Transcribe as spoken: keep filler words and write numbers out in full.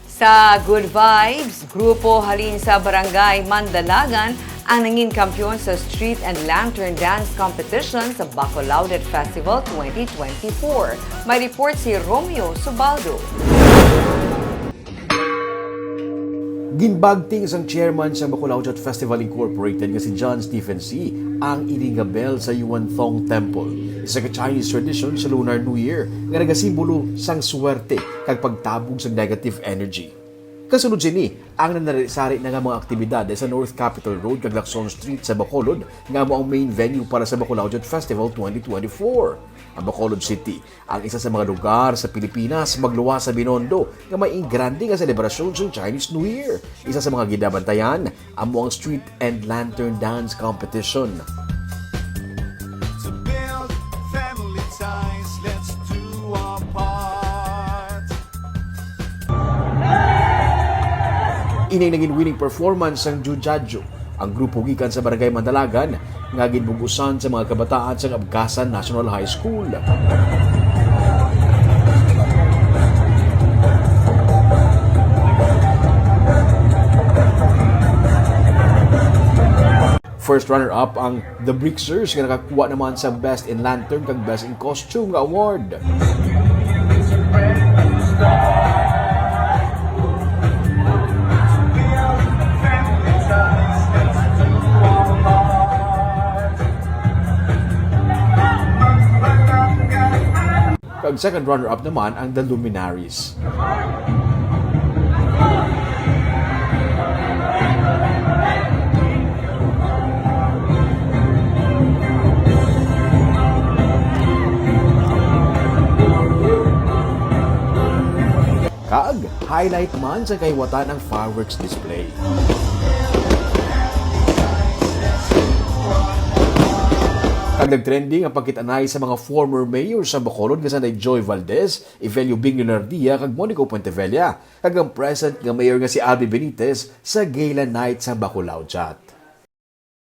Sa Good Vibes, grupo halin sa Barangay Mandalagan ang nangin kampiyon sa Street and Lantern Dance Competition sa Bacolawdet Festival twenty twenty-four. May report si Romeo Subaldo. Ginbagting sang chairman sang Bacolawdet Festival Incorporated nga si John Stephen C. ang ini nga bell sa Yuan Thong Temple, isa ka Chinese tradition sa Lunar New Year nga nagasimbolo sang swerte kag pagtabog sang negative energy. Kasunod sini, ang nanari-sari na nga mga aktibidades sa North Capitol Road kag Lacson Street sa Bacolod, nga amo ang main venue para sa Bacolawdet Festival twenty twenty-four. Ang Bacolod City, ang isa sa mga lugar sa Pilipinas magluwas sa Binondo nga may grande nga selebrasyon sang Chinese New Year. Isa sa mga ginabantayan amo ang Street and Lantern Dance Competition. To build family ties, let's do our part. Ining naging winning performance sang Jujaju, ang grupo gikan sa Barangay Mandalagan nga ginbug-usan sa mga kabataan sang Abkasan National High School. First runner-up ang The Brixers nga nakakuha naman sa Best in Lantern kag Best in Costume nga award. Kag second runner-up naman ang The Luminaries. Kag highlight man sa kahiwatan ang fireworks display. Kag nagtrending ang pagkit-anay sa mga former mayor sa Bacolod nga sanday Joy Valdez, Evelio Bing Leonardia kag Monico Puentevella, kag ang present nga mayor nga si Albi Benitez sa gala night sa Bacolawdet.